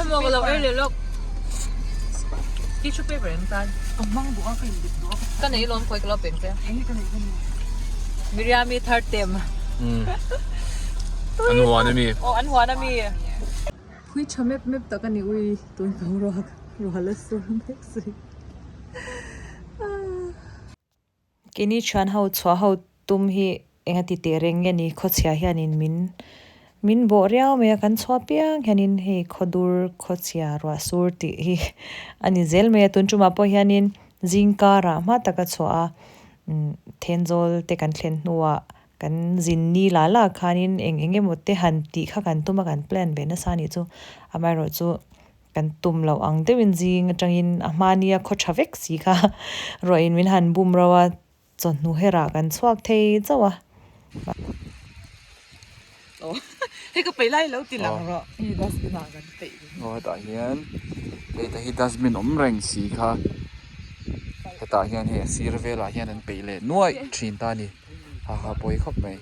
Hmanhmawh ka lo ei leh lawk. Tissue paper em tan. Ka hmang duh a, ka indep duh a. Ka nei lawm khawi ka lo peng che. Miriami thar tem. An huan ami. Aw an huan ami. Phui tha mep mep tak a ni ui tun boruak rual a sur mek si. Keini thian ho chhuah ho tum hi eng a ti teh reng nge ni khawchhia hianin min min bawh riau mai a kan chhuah piang hianin hei khawdur khawchhia ruah sur tih hi a ni zel mai a tun tumah pawh hianin zingkarah hma taka chhuah a thenzawl te kan thlen hnuah kan zin ni la la khanin eng eng emaw te han tih kha kan tum a kan plan ve nasa a nih chu amaherawhchu. Kan tum loh ang deuhin zing atangin a hmania khaw tha vek si kha ruahin min han bum rauh a, chawhnu herah kan chhuak thei chauh a. Aw hei ka peih lai lo ti lang rawh hei dustbin ah kan peih ringawt. Aw hetah hian hei ta hi dustbin awm reng si kha hetah hian hei a sir velah hian an peih leh nuaih thin ta a ni ha ha pawi khawp mai.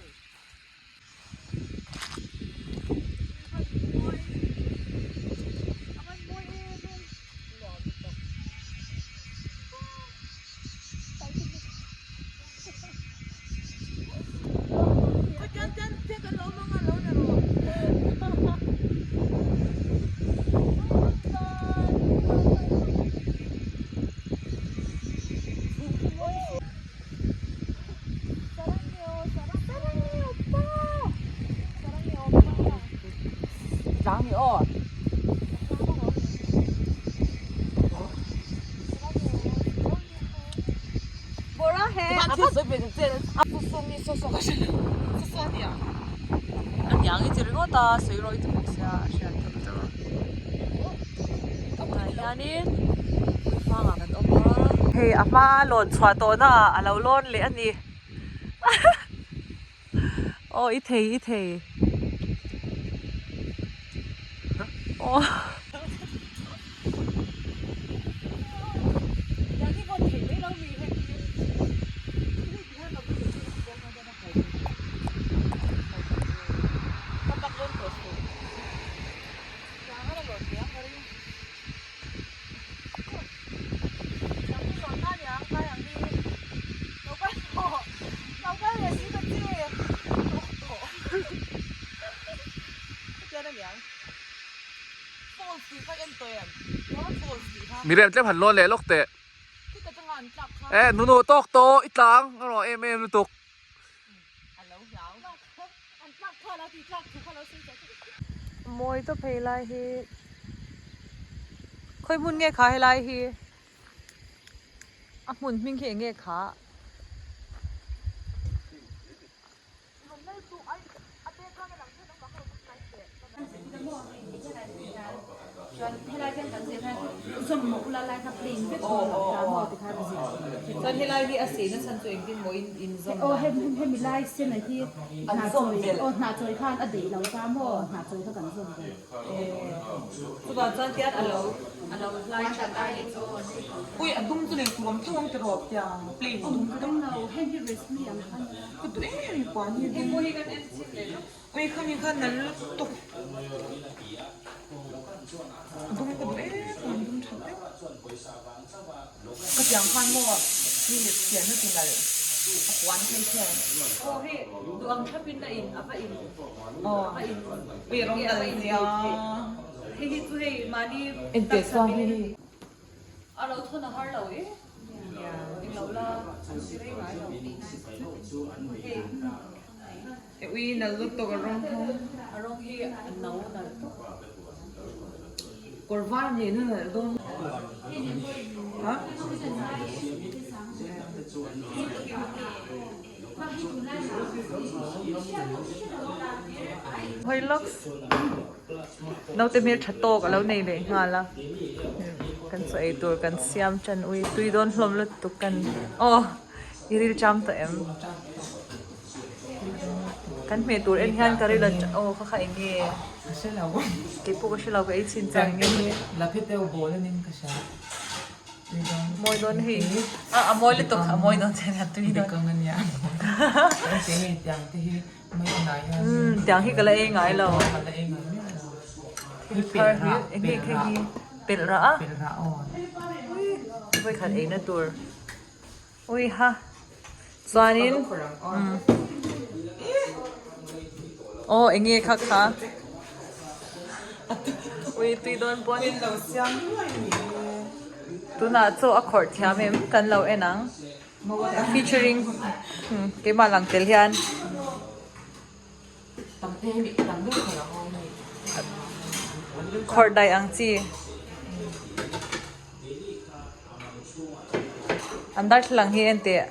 Hei a hma lawn chhuah tawh na ah a lo lawn leh a ni aw i thei i thei aw. Miriam tlem han lawn leh lawk teh. E nunu tawk tawh i tlang a rawh em em lutuk. Mawi tawp hei lai hi khawi hmun nge kha helai hi a hmun hming hi eng nge kha. Chuan helai hi a sehna chhan chu engtin maw in in zawm dan? An zawm belh. Chuvang chuan tian a lo a lo hlai that a ni. Ui a dum chu lei tur awm theuh ang tiraw tiang plain dum chu. Ka duh em em puan hi. Hei pawh hi kan en chhin leh lawk. Ui khami kha nal lutuk. A dum ka duh em em a dum tha deuh. Ka tiang khan maw mi pian na ti nalh a puan phei khian. Aw hei duh ang thlap in a in a va in a va in Ui rawng a va nalh in nia. Hei hi chu hei mahni Engtiah taksa chuan hming hei. A lo thawn a har lo e. Englo la an ti rei ngai lo. Hei. E ui nalh lutuk a rawng kha. A rawng hi a no nalh tawp. Kawr var nen a nalh dawn. Ha? Hawi lawk. Naute hmel tha tawk a lo nei leh nghal a. Kan chaw ei tur kan siam tan ui tui dawn hlawm lutuk kan aw i ril cham tawh em? Kan hmeh tur en hian ka ril a aw kha kha eng nge? Kei pawh ka hre lo ka ei chhin chang nge. Mawi dawn hei a a mawi lutuk a mawi dawn che nia tui dawn. Umm tiang hi ka la ei ngai lo. Thil thar hi eng nge kha hi pelh rah a ui vawikhat eina tur ui ha chuanin aw eng nge kha kha ui tui dawn pawn tunah chaw a khawrh thiam em kan lo en ang featuring keimah lang tel hian. Khawrh daih ang chi. An darthlalang hi en teh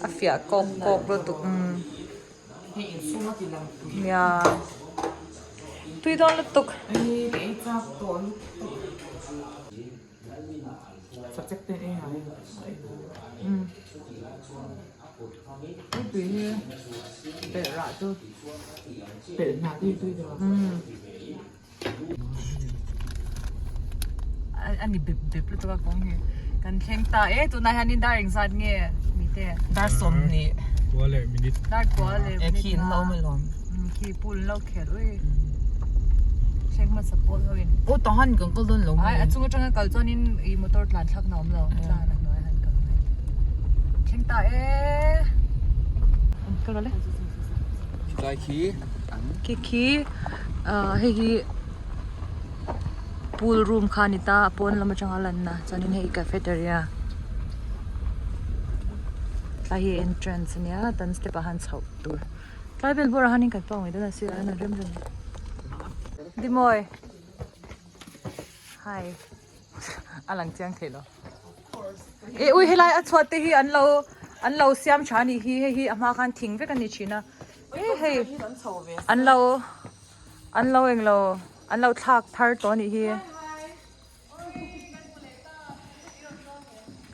a fiah kawk kawk lutuk umm nia tui dawn lutuk. A ni bep bep lutuk a kawng hi kan thleng ta e tunah hianin dar engzat nge mite Dar 20 Kua leh minute dar kua leh e khi in lo awm alawm khi pool lo khelh ui thleng hmasa pawl ho in aw tah han kan kal dawn lo ai a chung atanga kal chuanin ih motor tlan thlak na awm lo tlan a hnuai han kal mai thleng ta e kal rawh le Khilai khi an khi khi ah hei hi pool room kha a ni ta a pawn lam atanga lan na chuanin hei cafeteria tlai hi entrance ania tan step ah han chhoh tur tlai vel bawrah hianin kan pang mai dawn a sirah hian an rem reng Dimawi hi a lang chiang thei lo eh ui helai a chhuat te hi an lo an lo siam tha a nih hi hei hi a hma khan thing vek a ni thin a eh hei an lo an lo englo an lo thlak thar tawh a nih hi.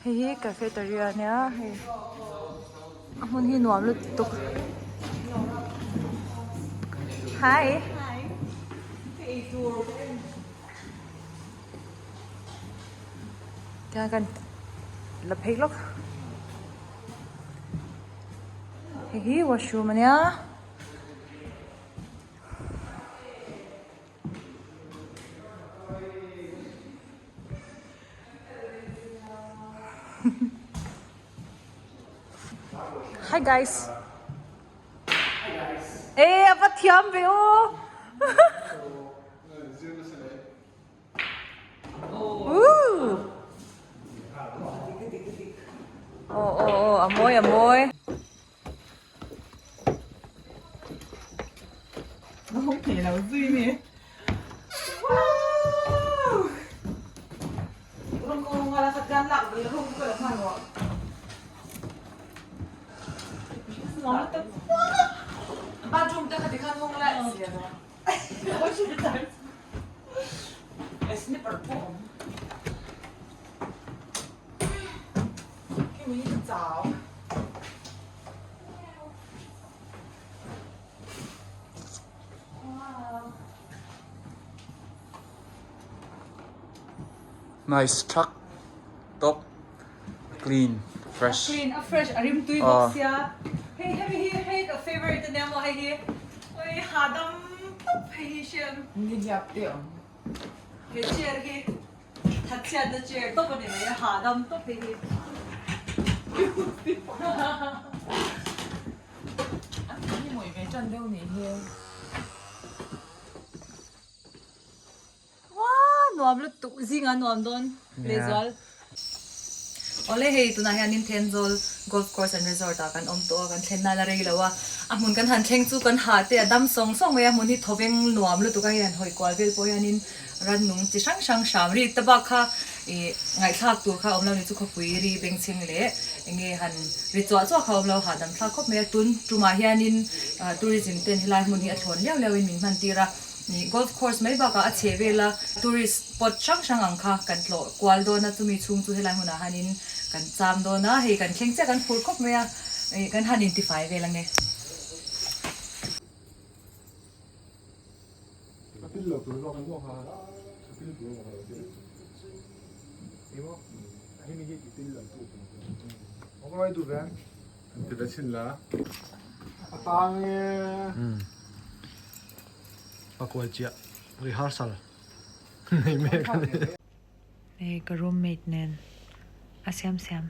Hei hi cafeteria a nia hei a hmun hi nuam lutuk hi tiang kan la phei lawk hei hi washroom a nia. Hi guys. Eh, a va thiam ve aw. Ooh. Oh oh oh, a mawi a mawi. Nice thak top clean fresh clean a fresh a rim tui bawk sia hei hemi hi hei ka favorite ania maw hei hi oi hahdam tawp hei hi hriat ni hiap te awm he chair hi Thatchhiatna chair tawp a ni mai a, hahdam tawp hei hi. An hi mawih ve tan deuh nih hi. Wah nuam lutuk zinga nuam dawn lehzual. Awle hei tunah hianin Thenzawl Golf Course and Resort ah kan awm tawh a, kan thlen nana rei lo a, a hmun kan han thleng chu kan ha te a dam sawng sawng mai a, hmun hi thawveng nuam lutuk a hei han hawi kual vel pawh hianin rannung chi hrang hrang hram ri ta bak kha ih ngaihthlak tur kha a awm lo ni chu khawpui ri bengchheng leh eng nge han ri chuah chuah kha a awm lo hahdam thlak khawp mai a, tun tumah hianin tourism ten helai hmun hi a thlawn liau liau in min hman tir a. Nih golf course mai bakah a chheh vela tourist spot hrang hrang ang kha kan tlawh kual dawn a, chumi chhung chu helai hmunah hianin kan cham dawn a, hei kan thleng chiah kan phur khawp mai a, ih kan han intifai vel ange. Rehearsal nei mek a ni. Hei ka roommate nen a siam siam.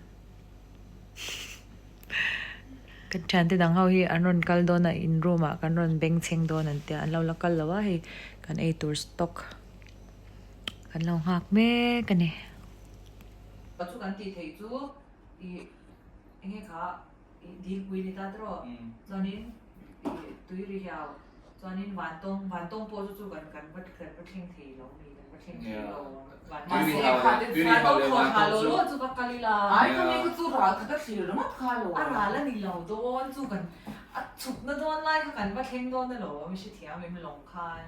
Ka thiante dang ho hi an rawn kal dawn a in room ah kan rawn beng chheng dawn an tia an lo la kal lo a hei kan ei tur stock kan lo nghak mek a ni. Chu kan tih theih chu ih enge kha ih dilpui ni ta tawh chuanin ih tui ri hiau chuanin vantawng vantawng pawh chu chu kan kan va kan va thleng thei lo mi kan va thleng thei lo vantawng thaw tha lo lo chu va kal ila Ai ka mi kha chu ral khat a thlir ringawt kha lo a ral a ni lo dawn chu kan a chhukna dawn lai kha kan va thleng dawn alawm i hrethiam em lawng khan.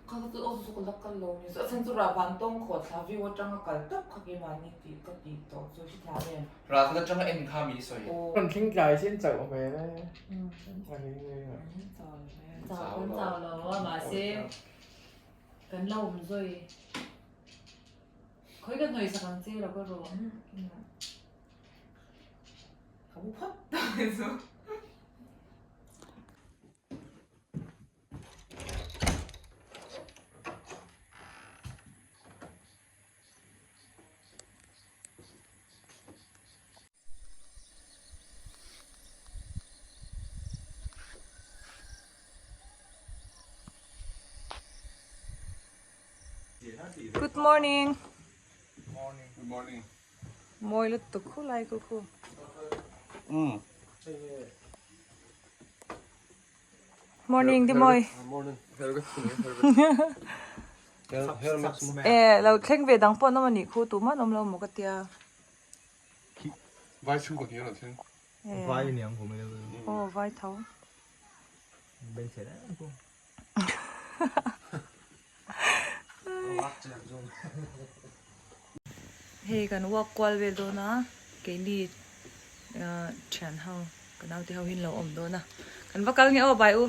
Kha chu aw chu ka la kal lo ni chu a chhan chu rah vantawng khawh thla view atanga kal tawp kha keimahni tih ka tih tawh chu hrethiam em. Rah khat atanga en kha mi sawi. Rawn thleng tlai sin chauh hmel e. A ring ring a. Chau kan chau lo a mahse kan la awm zawi. Khawi ka hnawih sak ang che lo ka rawh. Ka mu phawt ta chu. Good morning. Good morning. Mawi lutuk khu lai khu khu. Morning di mawi. Morning. E lo thleng ve dang pawh an awm a nih khu tumah an awm lo maw ka tia. Vai chhungkaw hnih a rawn thleng. Vai a niang kum ilo. Aw vai tho. Hei kan walk kual vel dawn a keini thian ho ka naute ho hi an lo awm dawn a kan va kal nge aw bai u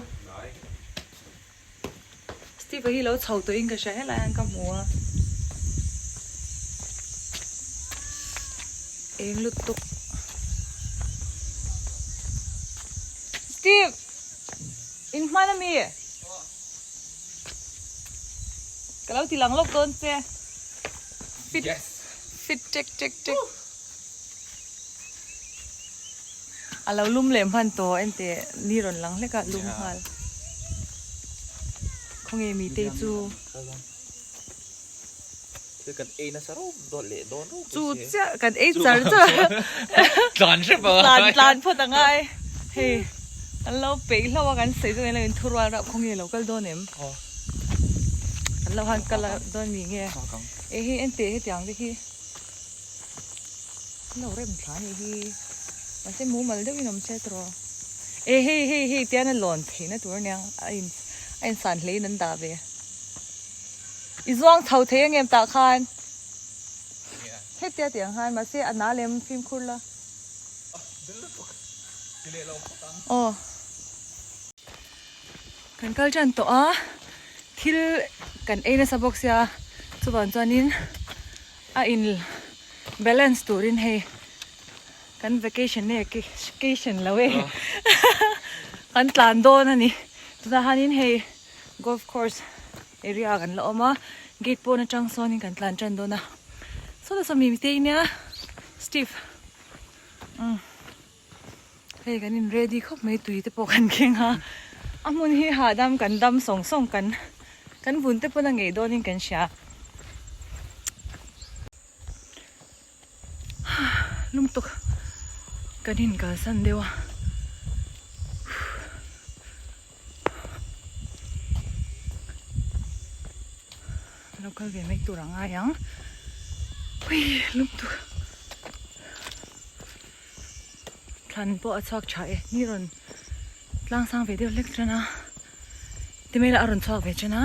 Steve a hi lo chho tawh in ka hria helai hian ka hmu a eng lutuk Steve in hman ami ka lo ti lang lawk dawn che fit fit check check check a lo lum leh hman tawh enteh ni rawn lang hlek a lum nghal khawnge mite chu Thil kan ei nasa reuh dawt leh dawn reuh chu chiah kan ei char char tlan hrep a tlan tlan phawt a ngai hei an lo peih hlauh a kan sawi zawng in lo in thurual rauh khawnge lo kal dawn em an lo han kal dawn mi nge e hei enteh hetiang te hi an lo rem thla a nih hi mahse mumal deuhin awm se tawh e hei hei hei tian a lawn theihna tur aniang a in a insan hlein an dah ve. I zuang chho thei ang em tah khan? Hetia tih ang khan mahse a na lem fimkhur la. Aw. Kan kal tan tawh a, thil kan ei nasa bawk sia chuvang chuanin a in balance turin hei kan vacation nge vacation lo e kan tlan dawn a ni. Tunah hianin hei golf course area kan la awm a gate pawn atang sawnin kan tlan tan dawn a sawta saw mi te nia Steve umm hei kan in ready khawp mai tui te pawh kan keng a a hmun hi hahdam kan dam sawng sawng kan kan vun te pawn a ngei dawnin kan hria lungtuk kan in kalsan deuh a. Lo kal ve mai tur a ngai ang ui lungtuk thlan pawh a chhuak tha e ni rawn tlang sang ve deuh hlek tan a ti mai lah a rawn chhuak ve tan a.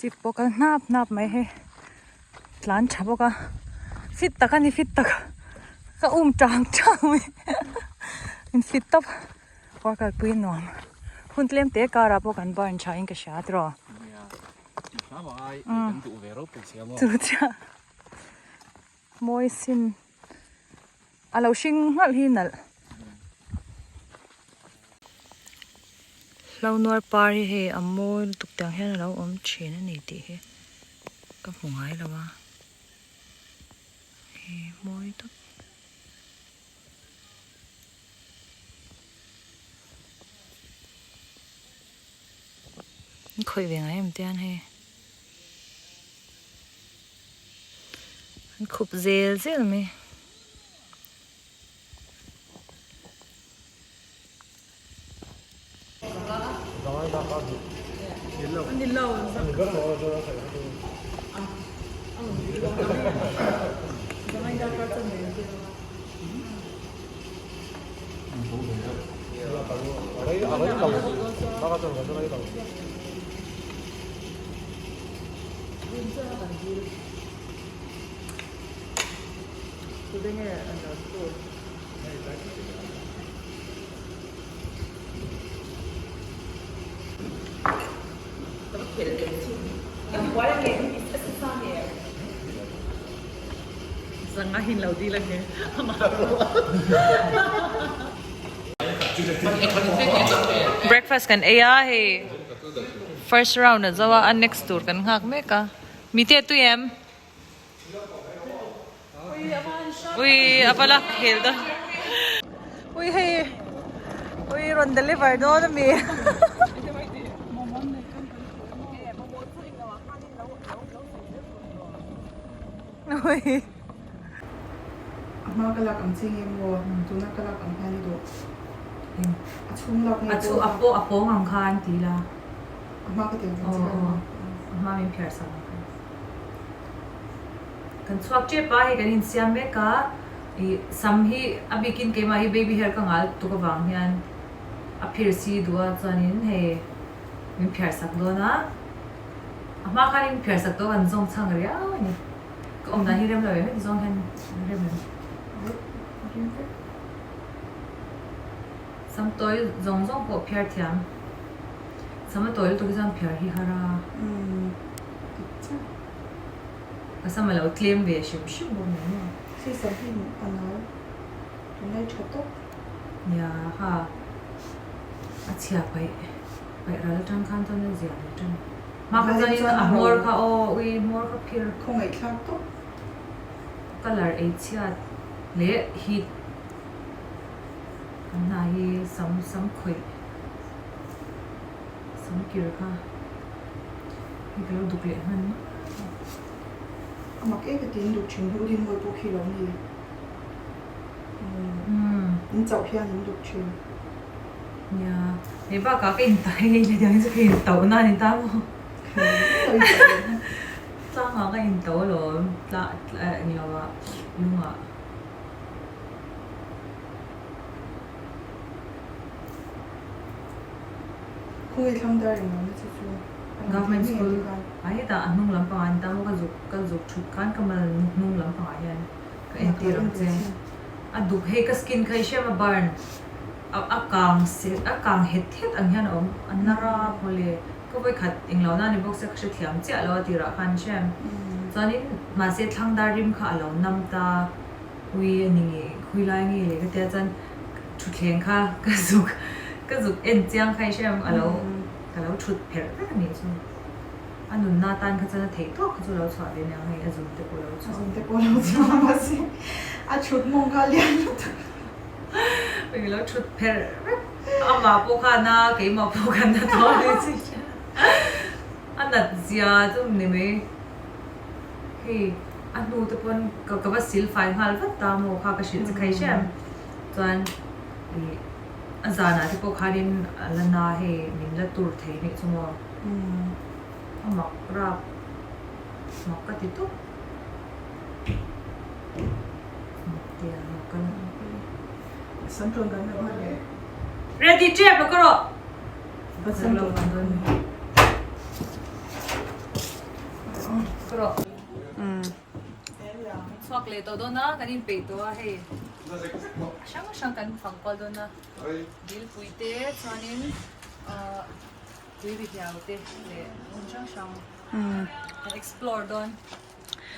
Step pawh kal hnap hnap mai hei tlan tha bawk a fit tak a ni fit tak. Ka um tang tang mai in fit tawp workout pui nuam hun tlem te kar ah pawh kan burn tha in ka hria tiraw chu chiah mawi sin a lo hring nghalh hi nalh hlo nuar par hi hei a mawi lutuk tiang hian a lo awm thin a ni tih hi ka hmu ngai lo a. He mawi tawp. An khawih ve ngai em te hian hei. An khup zel zel mai. Breakfast kan ei a hei first round a zo a a next tur kan nghak mek a mite a tui em? Ui a va la khel dawn Ui hei Ui rawn deliver dawn ami Ui A hma ka lak ang che nge maw tuna ka lak ang hian i duh a chhung lak nge a pawh a pawng ang khan ti la a hma ka ti ang che aw a hma min phiar sak ang khan. Kan chhuak tep a, hei kan insiam mek a, ih sam hi a bikin keimah hi baby hair ka ngal tuk avang hian a phir si duh a chuanin hei min phiar sak dawn a, a hma khan in phiar sak tawh kan zawng chhang riau a ni, ka awm dan hi rem lo em heti zawng hian rem em? Sam tawi zawng zawng pawh phiar thiam, sam a tawi lutuk hi chuan phiar hi har a. Ka sam a lo tlem ve hrim hrim bawk mai maw. Hei sam hi a nal tunlai tha tawp. Nia ha a chhia paih paih ral atang khan chuan a zia ve tan. Hma kha chuan in a hmawr kha aw ui hmawr kha phir. Khawngaih thlak tawp. Colour ei chhiat leh heat kan hna hi sam sam khawih. Sam kir kha hei ka lo duk leh hman mai a. A mak e ka ti in duk thin hi u Dinmawii pawh khi lo ni. In chauh hian in duk thin. Nia, hei bakah ka in tai hei hetiang hi chu ka in tauh na a ni ta maw. Tlangah ka in tauh alawm, tla englo ah lungah. Khawnge thlang dar eng awmna che chu Government school ah hetah a hnung lampangah an tam a ka zuk ka zuk thut khan ka mal hnung lampangah hian ka entir ang che a duk hei ka skin kha i hriam a burn a a kang se a kang het het ang hian a awm a na rap mawle ka vawikhat englo na ni bawk se ka hrethiam chiah lo a tirah khan hriam chuanin mahse thlang dar rim kha a lo nam ta ui a ni nge khawi lai nge le ka tia chuan Thutthleng kha ka zuk ka zuk en chiang kha i hriam a lo ka lo thut pherh vek a nih chu. A nunna atan kha chuan a theih tawk kha chu lo chhuah ve aniang hei a zun te pawh lo chhuah. A zun te pawh lo chhuah mahse a thut mawng kha a lian lutuk. Hei lo thut pherh vek amah pawh kha a na keimah pawh kha na tawh a ni chi hria. A nat zia chu ni mai hei a hnu te pawn ka ka va sil fai nghal vat ta maw kha ka hrilh che kha i hriam. Chuan ih a zanah te pawh khanin a la na hei min la tur thei nih chu maw a mak rap mak ka ti tawp mak te a lo kal ready tep a ka rawh ka rawh chhuak leh tawh dawn a kan inpeih tawh a hei. Hrang hrang kan fang kual dawn a, dilpui te chuanin ahh tui ri hiau te leh hmun hrang hrang kan explore dawn.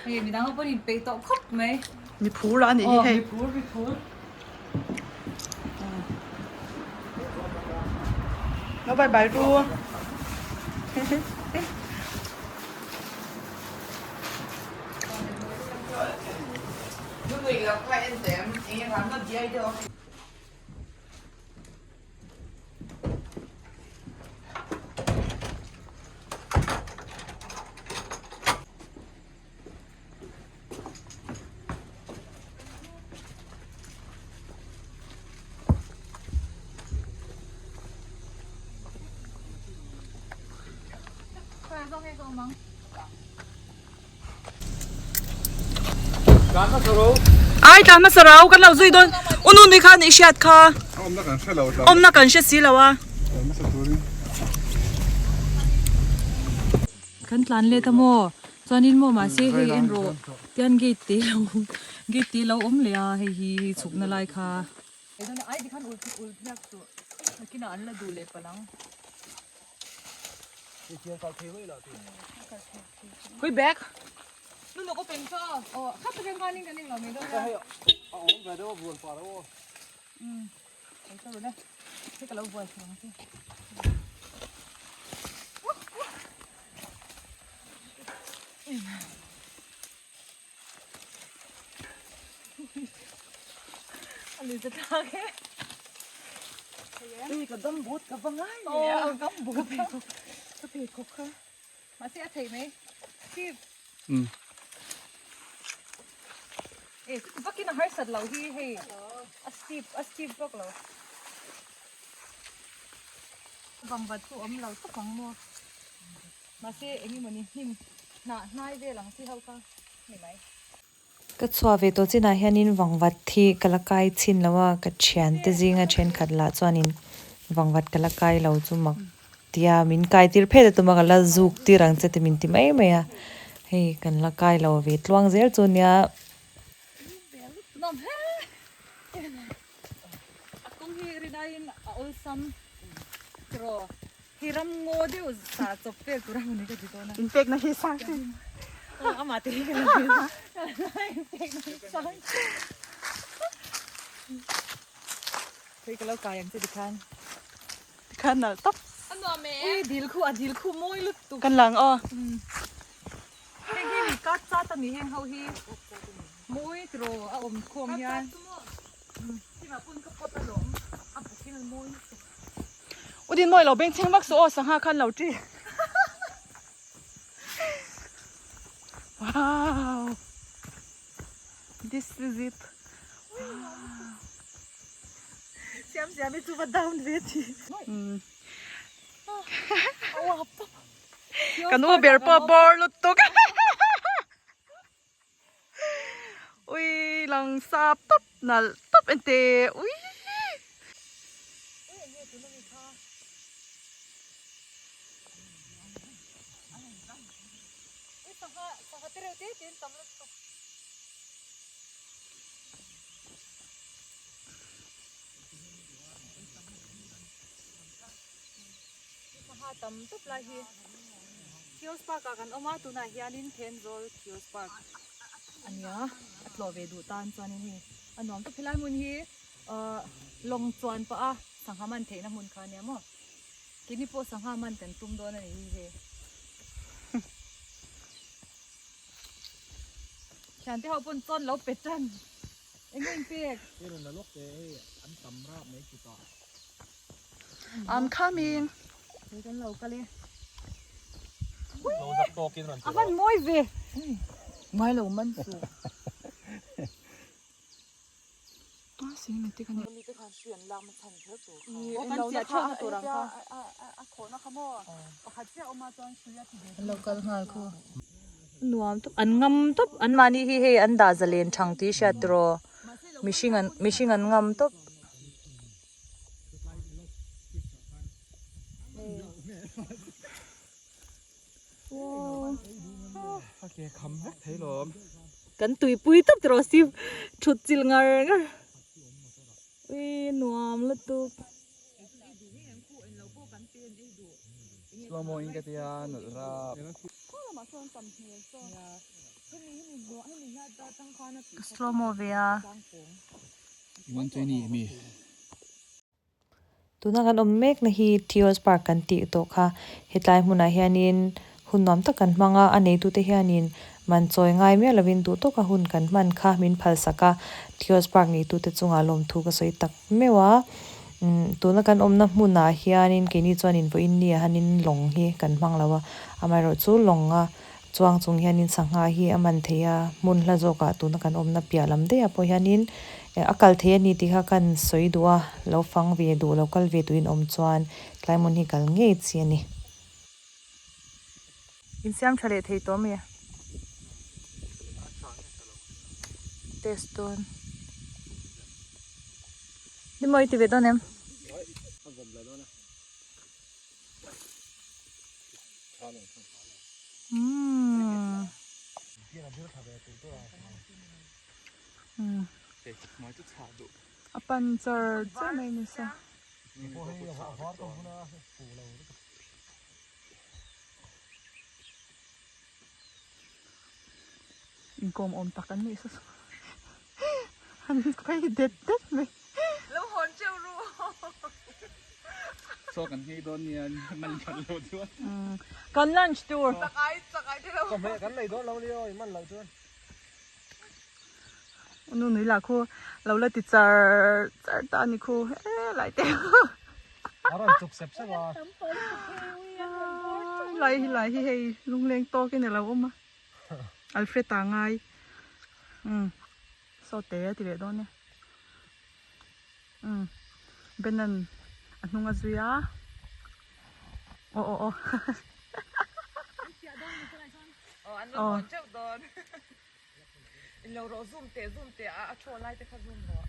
Hei midang ho pawhin inpeih tawh khawp mai. Mi phur a nih hi hei. Aw mi phur mi phur. Lo bye bye ru. Ai tlan hmasa rau kan lo zui dawn u nu nui khan i hriat kha awmna kan hre si lo a. Kan tlan let a maw chuanin maw mahse hei en rawh tian gate te lo gate te lo awm leh a hei hi chhukna lai kha. Ai tikhan ul ul phiak suh nakinah an la duh leh palh ang. Hui bag. Nu nu ko peng cha. Oh, kha ta kan ning kan ning lo me do. Hei a awm ve deuh a buan par aw. Um. Hei ka rune. Hei ka lo buai thang chi. A lui ta thlak e. Ui ka gumboot ka va ngai leh a. Aw gumboot. Ka pheikhawk ka pheikhawk kha. Mahse a theih mai. Steve. Um. E vakin a harsat lo hi hei a steep a steep bawk lo. Vangvat chu awm lo tawp ang maw. Mahse engemawni hnim hnah hnai vel ang chi ho kha ni mai. Ka chhuah ve tawh chinah hianin vangvat hi ka la kai chhin lo a, ka thiante zinga thenkhat lah chuanin vangvat ka la kai lo chu mak tia min kai tir phet a tum a, ka la zuk tir ang che ti min ti mai mai a, hei kan la kai lo ve tluang zel chu nia. Nuam hle a kawng hi rinaiin a awlsam tiraw Hi ram ngaw deuh sa chawp vel tur a hmun hi ka ti dawn a. Inpekna hi sang chi. Aw amah te hi ka la hre. Inpekna hi sang chi. Khawi ka lo kai ang che tikhan. Tikhan nalh tawp. A nuam e. Ui dil khu a dil khu mawi lutuk. Kan lang aw. Heng hi mi kat chat a ni heng ho hi. Mawi tiraw a awm khawm hian. Thimah pawn ka pawt alawm a buk hian a mawi lutuk. U din mawi lo beng chheng vak suh aw sangha khan lo ṭi. Wow this is it wow. Siam siam hi chu va down ve chi. Kan u ber pawh bawr lutuk. Ui lang sap tawp nalh tawp ente ui. Tam tawp lai hi Kiosk Park ah kan awm a tunah hianin Thenzawl Kiosk Park a nia a tlawh ve duh tan chuanin hei a nuam tawp helai hmun hi ahh lawng chuan pah a sangha man theihna hmun kha a nia maw keini pawh sangha man kan tum dawn a ni hi hei thiante ho pawn chawn lo pe tan eng nge in pek. I'm coming. Kan lo kal e. A van mawi ve. Ngai lo man su. A cinematic a ni. Kan chiah theuh na tur ang kha. A khawhna kha maw. Pakhat chiah awm a chuan hrui a ti ve. An lo kal nghal khu. Nuam tawp an ngam tawp an mahni hi hei an dah zalen thang tih hriat tiraw mihring an mihring an ngam tawp. Kan tuipui tawp tiraw Steve thut chilh ngar ngar. Ui nuam lutuk. Slow mo in ka tia nalh rap. Ka slow mo ve a. 120 mi. Tuna kan awm mek na hi Theos Park kan tih tawh kha hetlai hmunah hianin hun nuam tak kan hmang a, a neitute hianin man chawi ngai miah lovin duh tawka hun kan hman kha min phalsak a, Theos Park neitute chungah lawmthu ka sawi tak meuh a. Umm tuna kan awmna hmunah hianin keini chuanin vawiin ni ah hianin lawng hi kan hmang lo a, amaherawhchu lawnga chuang chung hianin sangha hi a man thei a, hmun hla zawkah tuna kan awmna piah lam daih ah pawh hianin a kal thei a ni tih kha kan sawi duh a, lo fang ve duh lo kal ve duhin awm chuan tlai hmun hi kal ngei chi a ni. Insiam tha leh thei tawh mai a. Test dawn. Ni maw i ti ve dawn em? A pan char char mai nasa. Inkawm awm tak an nih saw an phei det det mai. Lo hawn teuh ru. Chaw kan nghei dawn nia man khat lo chuan. Kan lunch tur. Chakai chakai te lo. Chawhmeh kan nei dawn lo nia aw i man loh chuan. Nu nui lah khu lo la ti char char ta a ni khu he lai te. A rawn chuk sep sep a. Lai hi lai hi hei lungleng tawk in a lo awm a. Alfred a ngai. Umm saw te a ti leh dawn e. Umm Benan a hnung a zui a. Aw aw aw. Aw an rawn hawn teuh dawn. In lo rawh zoom teh zoom teh a a thaw lai te kha zoom rawh.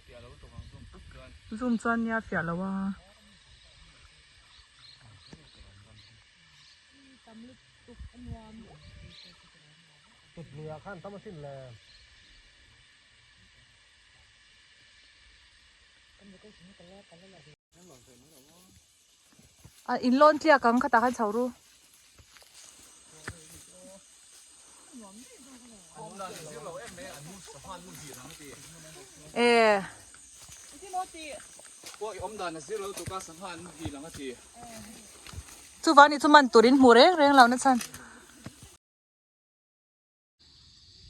Fiah lo tawk ang zoom tuk chuan. Zoom chuan nia fiah lo a. Tut luiah khan tam asin le. A in lawn tliak ang khatah khan chho ru. E. Chuvang ni chu man turin hmu reng reng lo na chhan.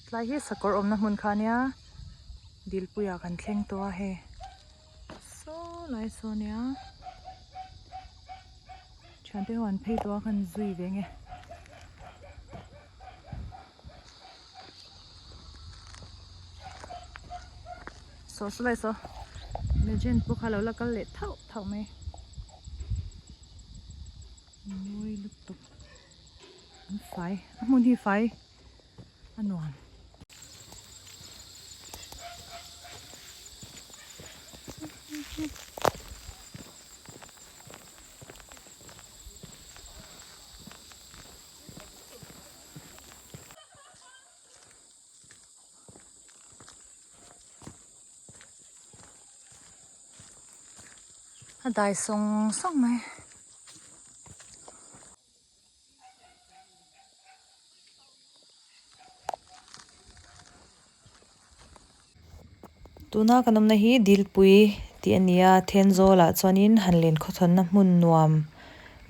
Tlai hi sakawr awmna hmun kha ania dilpuiah kan thleng tawh a hei saw lai saw ania thiante ho an phei tawh a khan zui ve nge. Saw saw lai saw legend pawh kha lo la kal leh thauh thauh mai mawi lutuk. An fai a hmun hi fai a nuam. A dai sawng sawng mai. Tuna kan awmna hi Dilpui tih a ni a, Thenzawlah chuanin han len khawthawnna hmun nuam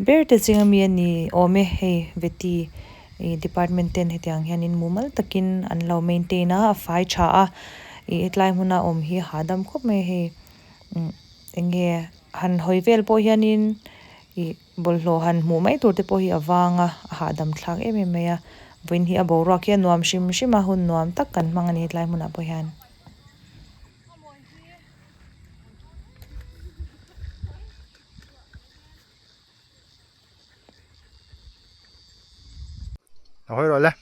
ber te ching ami a ni awm e, hei Veti ih department ten hetiang hianin mumal takin an lo maintain a, a fai tha a, ih hetlai hmuna awm hi a hahdam khawp mai a hei umm eng nge han hawi vel pawh hianin ih. Bawlhhlawh han hmuh mai tur te pawh hi a vang a, a hahdam thlak em em mai a, vawiin hi a boruak hi a nuam hrim hrim a, hun nuam tak kan hmang a ni hetlai hmunah pawh hian. A hawi rawh le.